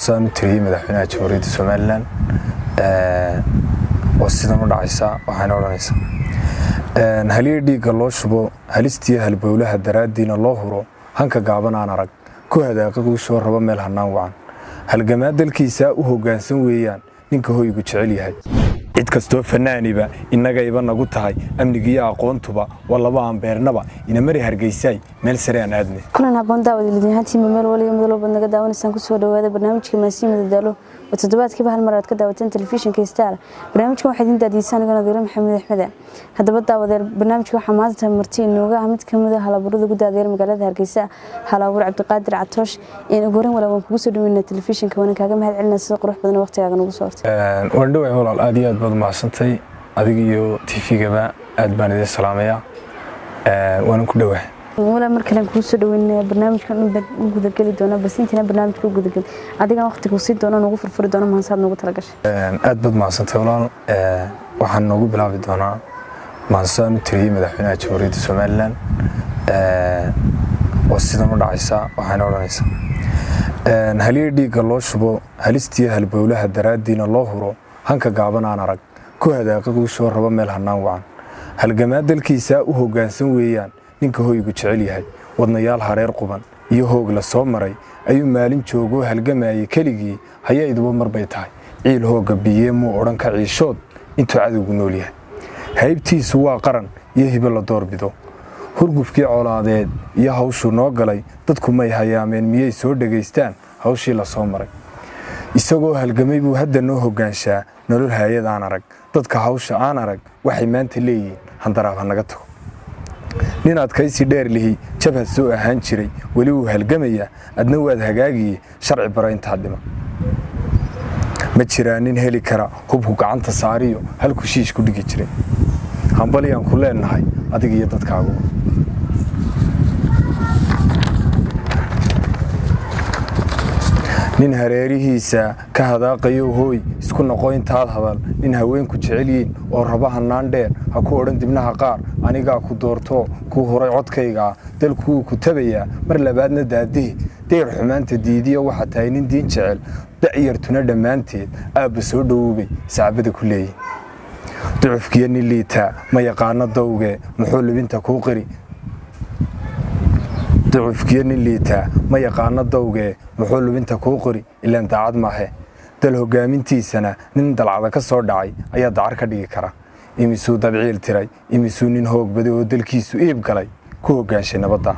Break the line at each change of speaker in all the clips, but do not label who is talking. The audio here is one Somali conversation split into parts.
Saan u tiriyey madaxweynaha Jamhuuriyadda Somalilan oo sidan u dhacaysa, waxayna odhanaysaa: Haliya dhiigga loo shubo halistiyo halbowlaha daraaddiina loo huro, hanka gaaban aan arag ku hadaaqa guushoo raba meel hannaan wacan, halgamaa dalkiisaa u hoggaansan weeyaan ninka hoygu jecel yahay. Cid kastoo fanaaniba innagayba nagu tahay, amnigiiyo aqoontuba waa laba aan beernaba inamari. Hargeysaay, meel sare aan aadne.
Kulan haboon, daawad ilidinhaantiima meel waliba madaloobaad naga daawanaysaan. Kusoo dhawaada barnaamijka Maasiin Madadaalo oo toddobaadkiiba hal mar aad ka daawateen telefishinka Star. Barnaamijkan waxaa idin daadiisa aniga Nadiiro Maxamed Axmeda. Haddaba daawadeel, barnaamijka waxaa maanta marti inooga ah mid kamid ah halabuurada ugu daadeer magaalada Hargeysa, halabuur Cabdiqaadir Catoosh. Ugu horreyn walaa, waan kugu soo dhaweynaa telefishinka, waana kaaga mahad celinaa sida qurux badan waqtigaaga nagu soo hortay.
Waan dhoway walaal, aad iyo aad baad umahadsantay. Adiga iyo TV-gaba aad baan idin salaamayaa, waanan ku dhowahay.
Walaa, mar kale kugu soo dhaweynaya. Barnaamijkan u gudageli doona, balse intiina barnaamijka u gudageli, adigan waqtigu sii doona noogu furfuri doona mahansaad noogu talagashay.
Aad baad mahadsantay walaal. Waxaan noogu bilaabi doonaa maansaan u tiriyey madaxweynaha Jamhuuriyadda Somalilan oo sidan u dhacaysa, waxayna odhanaysaa: Haliya dhiigga loo shubo halistiyo halbowlaha daraaddiina loo huro, hanka gaaban aan arag ku hadaaqa guushoo raba meel hannaan wacan, halgamaa dalkiisaa u hoggaansan weeyaan ninka hoygu jecel yahay. Wadnayaal hareer quban iyo hoog la soo maray ayuu maalin joogoo halgamayay keligii. Hayayduba mar bay tahay ciil hoogga biyee, muu odhan ka ciishood intuu cadowgu nool yahay. Haybtiisu waa qaran iyo hibo la doorbido. Hurgufkii colaadeed iyo hawshuu noo galay, dadku may hayaameen miyay soo dhegaystaan hawshii la soo maray? Isagoo halgamay buu hadda noo hoggaanshaa nolol haayad aan arag. Dadka hawsha aan arag waxay maanta leeyihiin handaraab ha naga tago. Nin adkaysi dheer lihi jabhad soo ahaan jiray, weli wuu halgamayaa, adna waad hagaagiye. Sharci bara intaa dhima ma jiraa nin heli kara hubku gacanta saariyo halku shiish ku dhigi jiray. Hambalyaan ku leenahay adiga iyo dadkaaguba. Nin hareerihiisa ka hadaaqayo, hooy isku noqo intaad hadal. Nin haweenku jecelyiin oo raba hannaan dheer, ha ku odhan dibnaha qaar anigaa ku doortoo kuu huray codkaygaa. Dalkuwuu ku tabayaa mar labaadna daadihi deyr xumaanta diidiyo. Waxaa tahay nin diin jecel, da'yartuna dhammaanteed aabba soo dhowoobay sacbada ku leeyihin. Ducufkiyo nin liitaa ma yaqaano dawge, muxuu libinta kuu qiri? Ducufkiyo nin liitaa ma yaqaano dawgee, muxuu lubinta kuu qori? Ilaan daacad maahe. Dal hoggaamintiisana nin dalcada ka soo dhacay ayaa dacar ka dhigi kara. Imisuu dabciil tiray, imisuu nin hoog baday oo dalkiisu iib galay ku hoggaanshay nabadda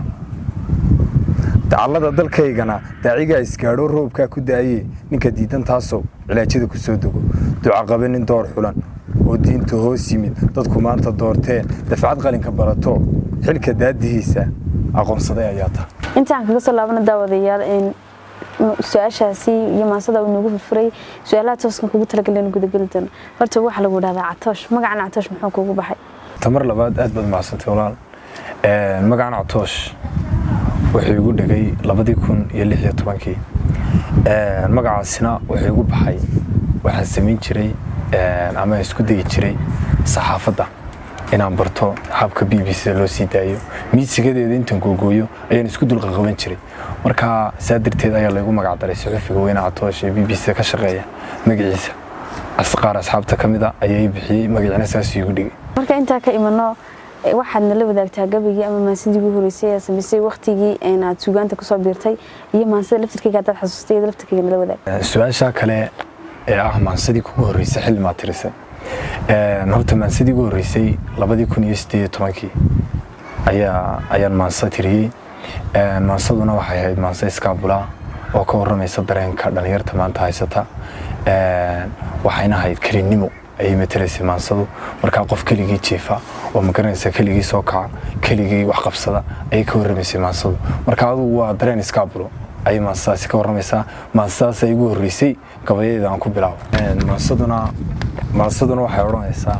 dacallada dalkaygana. Daacigaa isgaadho roobkaa ku daayee, ninka diidan taasow cilaajada ku soo dego. Ducaqabe nin door xulan oo diinta hoos yimid dadku maanta doorteen, dafcad qalinka barato xilka daadihiisa aqoonsaday ayaa tahay.
Intaan kaga soo laabana daawadayaal su-aashaasi iyo maansada uu nagu furfuray, su-aalaha tooskan kugu talagalay gudageli doono. Horta waxaa lagu dhahdaa Catoosh, magacan Catoosh muxuu kugu baxay?
Tamar labaad, aad baad mahadsantay walaal. Magacan Catoosh wuxuu igu dhegay 2016-kii. Magacaasina wuxuu igu baxay waxaan samayn jiray ama isku dayi jiray saxaafadda inaan barto, habka BBC loo sii daayo, miisigadeeda intaan googooyo ayaan isku dulqaqaban jiray. Marka saa darteed ayaa laygu magac daray suxufiga weyne Catoosh ee BBC ka shaqeeya. Magaciisa qaar asxaabta ka mida ayaa ii bixiyey, magacina saas iigu dhigay.
Marka intaa ka imano, waxaad nala wadaagtaa gabigii ama maansidii ugu horeysay ee samaysay, waqtigii aad suugaanta kusoo biirtay, iyo maansida laftirkeyga haddaad xasuustay, iyada laftirkeyga nala wadaag.
Su-aasha kale ee ah maansadii kugu horreysay xilli maad tirisay? Horta maansadii ugu horreysay 2018-kii ayaan maansa tiriyey. Maansaduna waxay ahayd maansa iskaabula oo ka warramaysa dareenka dhallinyarta maanta haysata. Waxayna ahayd kelinimo ayay matalaysay maansadu. Markaa qof keligii jiifa oo magaranaysa, keligii soo kaca, keligii wax qabsada ayay ka warramaysay maansadu. Marka adugu waa dareen iskaabulo ayay maansadaasi ka warramaysaa. Maansadaas ay igu horreysay gabayadeeda aan ku bilaabo. Maansaduna waxay odhanaysaa: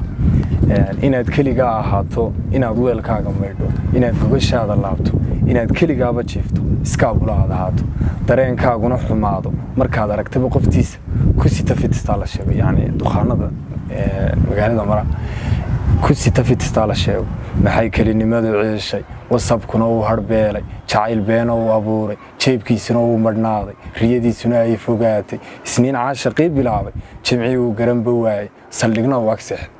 Inaad keligaa ahaato, inaad weelkaaga maydho, inaad gogashaada laabto, inaad keligaaba jiifto, iskaabula aad ahaato, dareenkaaguna xumaado markaad aragtaba qoftiisa ku sita fitistaa la sheego, yacni dukhaanada magaalada mara. Ku sita fitistaa la sheego. Maxay kelinimadu ciishay, wasabkuna uu harbeelay, jacayl beena uu abuuray, jeebkiisuna uu madhnaaday, riyadiisuna ay fogaatay. Isniin caashaqii bilaabay, jimcii uu garanba waayey, saldhigna uu agseexday,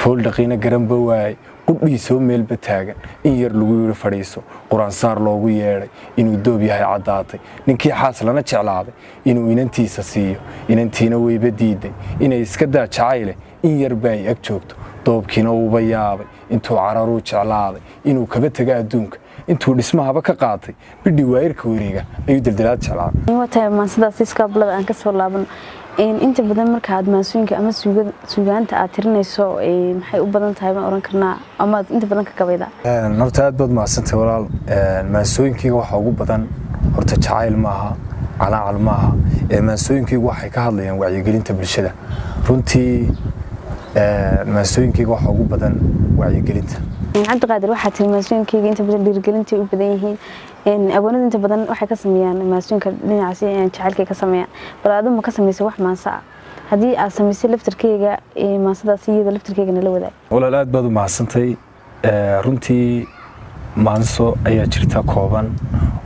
fooldhaqiina garanba waayey, qudhiisoo meelba taagan, in yar lagu yidhi fadhiiso, qur-aansaar loogu yeedhay, inuu doob yahay caddaatay. Ninkii xaas lana jeclaaday inuu inantiisa siiyo, inantiina weyba diiday inay iska daa jacayle, in yarba ay ag joogto. Doobkiina uuba yaabay, intuu cararuu jeclaaday inuu kaba tego adduunka, intuu dhismahaba ka qaatay, bidhi waayirka wareega ayuu daldalaad jeclaaday.
Waa tahay, maansadaas iskaablada aan kasoo laabano. Inta badan marka aad maansooyinka ama suugaanta aad tirinayso, maxay u badan tahay baan oran karnaa, ama aad inta badan ka gabayda?
Horta aad baad mahadsantay, walaal. Maansooyinkayga waxaa ugu badan horta jacayl maaha, calaacal maaha. Maansooyinkaygu waxay ka hadlayaan wacyigelinta bulshada. Runtii maansooyinkayga waxaa ugu badan wacyigelinta.
Cabdiqaadir, waxaa tiri maansooyinkayga inta badan dhiirigelintay u badan yihiin. Abwaanada inta badan waxay ka sameeyaan maansooyinka dhinacaasi jacaylkay ka sameeyaan. Bal adigu ma ka samaysay wax maansa ah? Haddii aad samaysay, laftarkeyga maansadaas iyada laftarkeyga nala wadaag.
Walaal, aad baad u mahadsantay. Runtii maanso ayaa jirta kooban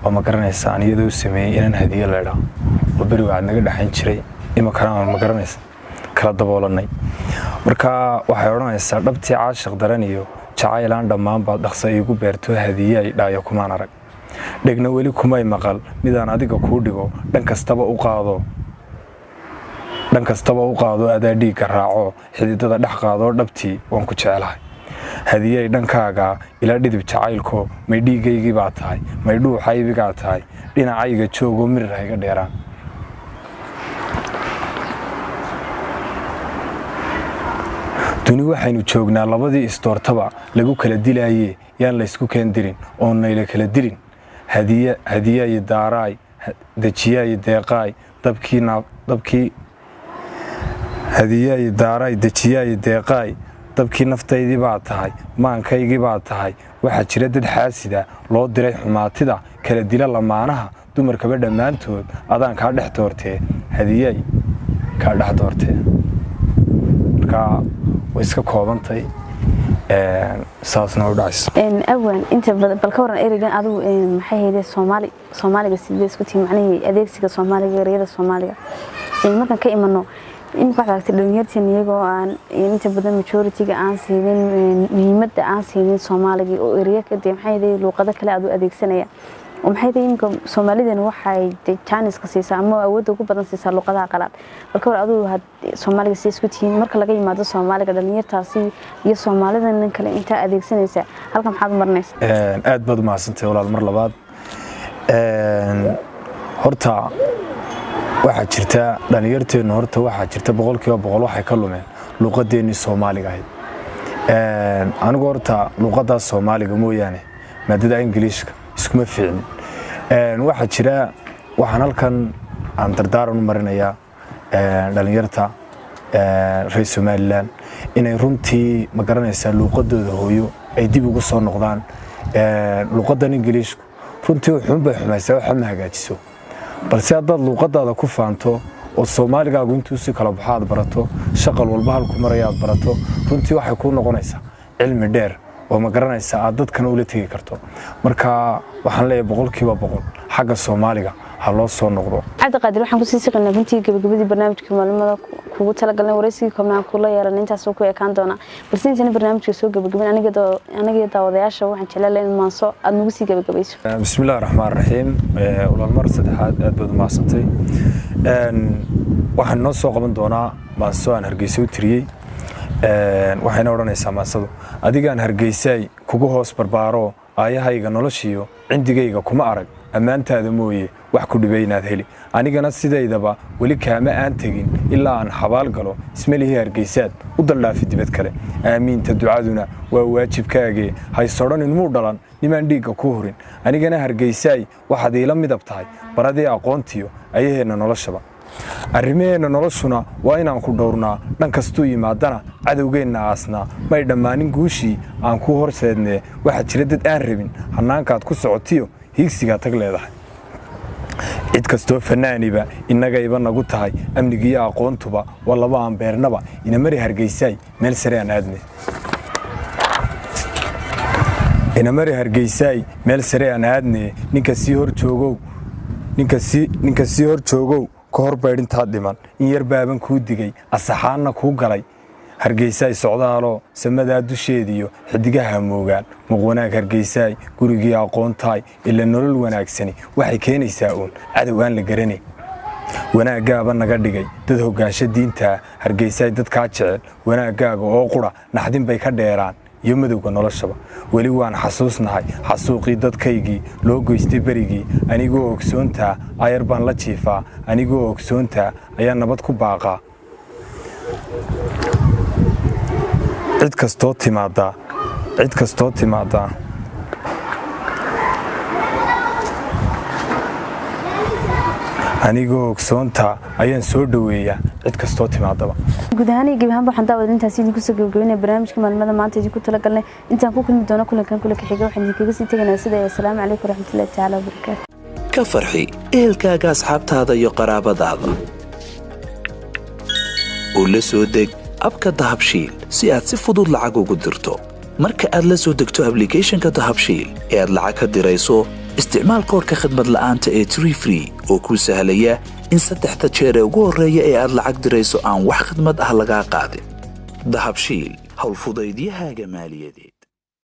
oo, ma garanaysa, aan iyadoo u sameeyey inaan hadiye leedhaa oo beri waxaad naga dhexayn jiray, iminkana aan, ma garanaysa, kala daboolanay. Marka waxay odhanaysaa: dhabtii caashiq daran iyo jacaylaan dhammaan baad dhaqsa iigu beerto, hadiye ay dhaayo kumaan arag, dhegna weli kumay maqal midaan adiga kuu dhigo. Dhan kastaba u qaado, dhan kastaba u qaado, adaa dhiigga raaco, xididada dhex qaadoo, dhabtii waan ku jecelahay. Hadiyey dhankaaga ila dhidib jacaylko, may dhiiggaygii baa tahay, may dhuuxaybigaa tahay, dhinacayga joogoo mirir hayga dheeraan. Duni waxaynu joognaa labadii isdoortaba lagu kala dilaaye, yaan laysku keendirin oo nayla kala dilin. Hadiyayi daaraay, dejiyaayi deeqaay, dabkii hadiyaayi daaraay, dejiyaayi deeqaay, dabkii naftaydii baa tahay, maankaygii baa tahay. Waxaa jira dad xaasida loo diray xumaatida kala dila lamaanaha, dumarkaba dhammaantood adaan kaa dhex doortee, hadiyaay kaa dhex doortee. Marka way iska koobantay, saasna u dhacaysa.
Awan, inta badan bal ka waran ereygan adigu, maxay hayde Soomaali, Soomaaliga sidee isku tihiin, macnihii adeegsiga Soomaaliga, ereyada Soomaaliga? Markaan ka imano imika, waxaad aragtay dhalinyarteen iyagoo aan inta badan majority-ga aan siinin muhiimadda, aan siinin Soomaaliga, oo ereyo kadee, maxay hayde, luuqado kale aad u adeegsanaya. Oo maxay tahay imika Soomaalidana waxay jaaniska siisaa ama awoodda ugu badan siisaa luuqadaha qalaad. Bal ka war adigu had Soomaaliga sidee isku tihiin marka laga yimaado Soomaaliga, dhalinyartaasi iyo Soomaalida nin kale intaa adeegsanaysa, halka maxaad u marinaysa?
Aad baad u mahadsantahay, walaal. Mar labaad, horta waxaa jirta dhalinyarteennu, horta waxaa jirta 100% waxay ka lumeen luuqadeennii Soomaaliga ahayd. Anigu horta luuqadaas Soomaaliga mooyaane maadada Ingiliishka iskuma fiicnin. Waxaa jira, waxaan halkan aan dardaaran u marinayaa dhalinyarta reer Somaliland inay runtii, ma garanaysaa, luuqadooda hooyo ay dib ugu soo noqdaan. Luuqadan Ingiliishku runtii wuxuunbay xumaysaa, waxa ma hagaajiso, balse haddaad luuqadaada ku faanto oo Soomaaligaagu intuu si kala baxo aad barato, shaqal walba halku maraya aad barato, runtii waxay kuu noqonaysaa cilmi dheer oo, ma garanaysaa, aad dadkana ula tegi karto. Marka waxaan leeyahay 100% xagga Soomaaliga ha loo soo noqdo.
Cabdiqaadir, waxaan kusii siqaynaa runtii gabagabadii barnaamijka maalmada kugu talagalnay. Waraysigii koobnaan kula yeelan intaasoo ku ekaan doonaa, balse intana barnaamijka soo gabagabin, aniga daawadayaasha waxaan jeclaan lahaa in maanso aad nagu sii gabagabayso.
Bismi illahi raxmaan raxiim. Walaal, mar saddexaad aad baad u mahadsantay. Waxaan noo soo qaban doonaa maanso aan Hargeysa u tiriyey. Waxayna odhanaysaa maansadu: adigaan Hargeysaay kugu hoos barbaaro, aayahayga noloshiyo cindigayga kuma arag ammaantaada mooye wax ku dhibay inaad heli. Anigana sidaydaba weli kaama aan tegin ilaa aan xabaal galo, ismalihii Hargeysaad u daldhaafi dibad kale. Aamiinta ducaduna waa waajibkaagee, haysodhanin muu dhalan nimaan dhiigga kuu hurin. Anigana Hargeysaay waxaad iila midab tahay baradii aqoontiyo ayaheenna noloshaba. Arrimaheenna noloshuna waa inaan ku dhowrnaa, dhan kastuu yimaadana cadowgeenna aasnaa. May dhammaanin guushii aan kuu horseednee, waxaa jira dad aan rabin hannaankaad ku socotiyo hiigsigaa tag leedahay. Cid kastoo fanaaniba innagayba nagu tahay, amnigiiyo aqoontuba waa laba aan beernaba. Inamari Hargeysaay, meel sare aan aadne. Inamari Hargeysaay, meel sare aan aadne. Ninka sii hor joogow, ninka sii hor joogow, ka hor baydhintaad dhiman. In yar baaban kuu digay, asaxaanna kuu galay. Hargeysaay, socdaaloo samadaa dusheediyo xidigaha moogaan. Muq wanaag Hargeysaay, gurigii aqoontaay. Ila nolol wanaagsani waxay keenaysaa uun cadow aan la garanayn. Wanaaggaaba naga dhigay dad hoggaansho diintaa. Hargeysaay, dadkaa jecel wanaaggaaga oo qura naxdin bay ka dheeraan iyo madowga noloshaba. Weli waan xasuusnahay xasuuqii dadkaygii loo goystay berigii. Anigoo ogsoontaa ayar baan la jiifaa, anigoo ogsoontaa ayaa nabad ku baaqaa. Cid kastoo timaaddaa, cid kastoo timaaddaa, anigoo ogsoontaa ayaan soo dhoweeyaa cid kastoo timaadaba.
Guud ahaan iyo gebi ahaanba waxaan daawada intaasi idinku soo gabagabeynaya barnaamijka maalmada maanta idinku talagalnay. Intaan ku kulmi doono kulankan kulanka xiga, waxaan idinkaga sii tegaynaa sida: assalaamu calaykum waraxmatullahi tacaala wabarakaatu.
Ka farxi ehelkaaga, asxaabtaada iyo qaraabadaada oo la soo deg abka Dahabshiil si aad si fudud lacag ugu dirto. Marka aad la soo degto ablicathonka Dahabshiil ee aad lacag ka dirayso, isticmaal koorka khadmad la'aanta ee Tree Free oo kuu sahlaya in saddexda jeer ee ugu horreeya ee aad lacag dirayso aan wax khidmad ah lagaa qaadin. Dahabshiil, howlfudaydiyahaaga maaliyadeed.